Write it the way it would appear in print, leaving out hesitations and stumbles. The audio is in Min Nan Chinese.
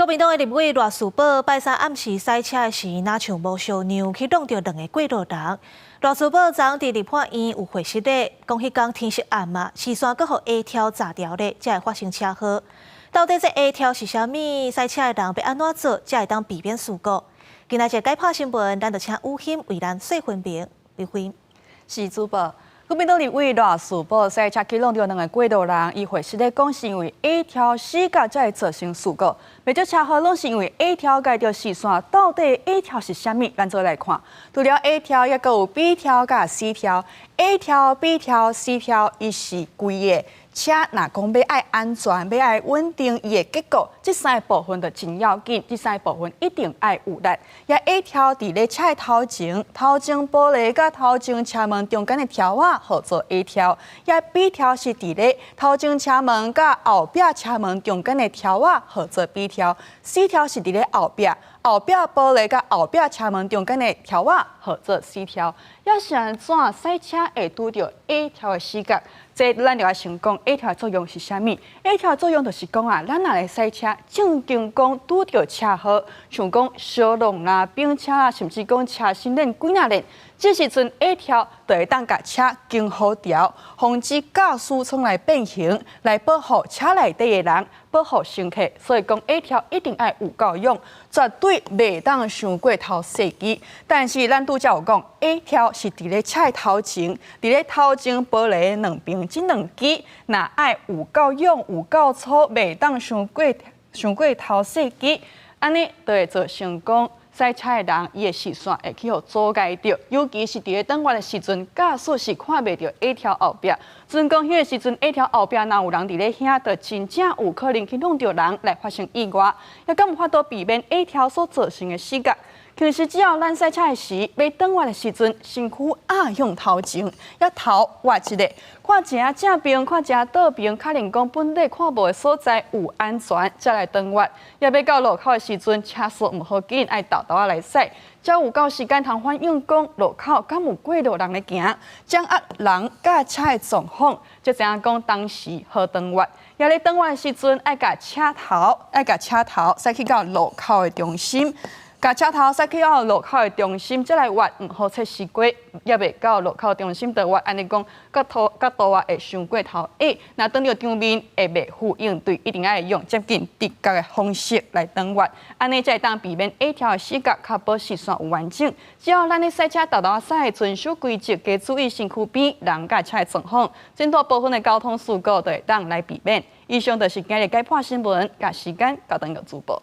民黨的立委賴士葆拜三暗時駛車的時，若像無相讓去挵著兩个過路人。賴士葆昨佇立法院有回釋咧，講彼工天色暗嘛，視線閣予黑條閘牢咧，才會發生車禍。到底這黑條是啥物？駛車的人欲按怎做，才會當避免事故？今仔日解剖新聞，咱就請雨欣為咱細分明。雨欣。是主播。國民黨立委賴士葆駛車去挵著兩个過路人，伊回釋咧講是因為黑條死角才會造成事故，袂少車禍攏是因為黑條礙著視線。到底黑條是啥物？咱做來看。除了 A 條，猶閣有 B 條佮 C 條。A 條、B 條、C 條，伊是規个車若講欲愛安全，欲愛穩定，伊的結構，這三个部分就真要緊，這三个部分一定愛有力。遐 A 條佇咧車的頭前，頭前玻璃佮頭前車門中間的條仔，號做 A 條。遐 B 條是佇咧頭前車門佮後壁車門中間的條仔，號做 B 條。C 條是佇咧後壁，後壁玻璃佮後壁車門中間的條仔，號做 C 條。抑是按怎駛車會拄著黑條的死角？這咱就愛先講黑條的作用是啥物？黑條的作用就是講啊，咱若來駛車，正經講拄著車禍，像講相挵啦、反車啦，甚至講車身輪幾若輪，這時陣黑條就會當共車警號牢，防止駕駛艙來變形，來保護車內底的人，保護乘客。所以講黑條一定愛有夠勇，絕對袂當傷過頭細枝。但是咱拄才有講，黑條是佇咧車的頭前，佇咧頭前玻璃兩邊這兩支，若愛有夠勇、有夠粗，袂當傷過頭細枝，按呢就會造成講駛車的人伊的視線會去予阻礙著，尤其是佇咧轉彎的時陣，駕駛是看袂著黑條後壁。陣講彼个時陣，黑條後壁若有人佇咧遐，就真正有可能去挵著人來發生意外。抑敢有法度避免黑條所造成的死角？其實只要咱駛車的時，欲轉彎的時陣，身軀壓向頭前，抑頭倚一下，看一下正邊，看一下倒邊，確認講本底看無的所在有安全，才來轉彎。抑欲到路口的時陣，車速毋好緊，愛沓沓仔來駛，才有夠時間通反應講路口敢有過路人咧行，掌握人佮車的狀況，才知影講當時好轉彎。抑咧轉彎的時陣，愛共車頭駛去到路口的中心。共車頭駛去到路口的中心，才來彎，毋好切時過，猶未到路口中心就彎，按呢講角度啊會傷過頭矮，若轉著場面會袂赴應對，一定愛用接近直角的方式來轉彎，按呢才會當避免黑條的死角，確保視線有完整。只要咱咧駛車沓沓仔駛，遵守規則，加注意身軀邊人佮車的狀況，真大部分的交通事故就會當來避免。以上就是今日解破新聞，共時間交轉予主播。